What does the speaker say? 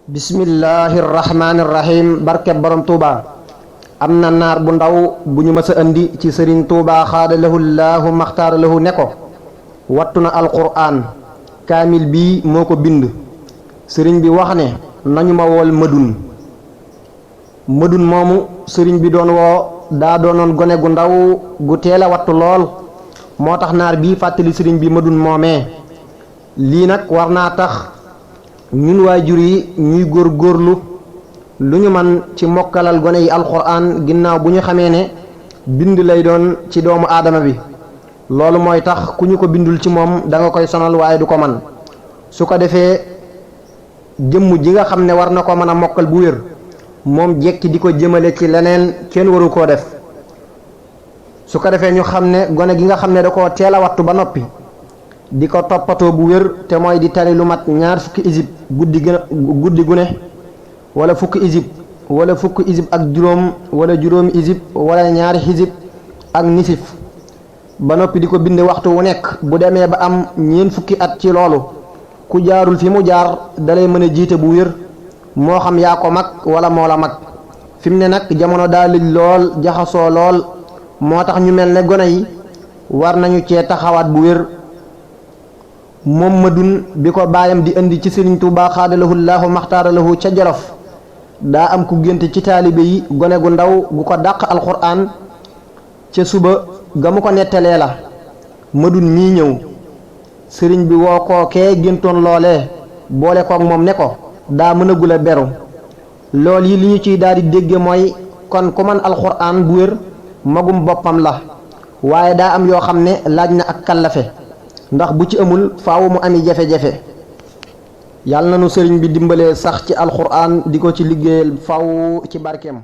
bismillahirrahmanirrahim. barkeb borom Touba. am na naar bu ndaw bu ñu mës a andi ci sëriñ Touba xaada lahu llaahu maxtaara lahu ne ko wattu na alquraan kaamil bii moo ko bind. sëriñ bi wax ne nañu ma wool mëdun moomu sëriñ bi doon woo daa doonoon gone gu ndaw gu teel a wattu lool moo tax naar bii fàttali sëriñ bi mëdun moomee. lii nag war naa tax ñun waajur yi ñuy góorgóorlu lu ñu man ci mokkalal gone yi alxuraan ginnaaw bu ñu xamee ne bind lay doon ci doomu aadama bi. loolu mooy tax ku ñu ko bindul ci moom da nga koy sonal waaye du ko man su ko defee jëmm ji nga xam ne war na ko mën a mokkal bu wér moom jekki di ko jëmale ci leneen kenn waru koo def. su ko defee ñu xam ne gone gi nga xam ne da koo teel a wattu ba noppi di ko toppatoo bu wér te mooy di tari lu mat ñaar fukki isib guddi gu ne wala fukki isib wala fukki isib ak juróom wala juróomi isib wala ñaari xisib ak nisif ba noppi di ko bind waxtu wu nekk bu demee ba am ñeent fukki at ci loolu ku jaarul fi mu jaar dalay mën a jiite bu wér moo xam yaa ko mag wala moo la mag. fi mu ne nag jamono daa lëj lool jaxasoo lool moo tax ñu mel ne gone yi war nañu cee taxawaat bu wér. moom mëdun bi ko baayam di indi ci sëriñ Tuubaa xaadalahu llaahu maxtaara lahu ca Jolof daa am ku gént ci taalibe yi gone gu ndaw gu ko dàq alxuraan ca suba ga mu ko nettalee la mëdun mii ñëw sëriñ bi woo kookee géntoon loolee boole kook moom ne ko daa mënagul a beru. lool yi li ñu ciy daal di dégge mooy kon ku man alxuraan bu wér magum boppam la waaye daa am yoo xam ne laaj na ak kallafe ndax bu ci amul faaw mu ami jafe-jafe. yàlla na nu sëriñ bi dimbalee sax ci alxuraan di ko ci liggéeyal faaw ci barkeem.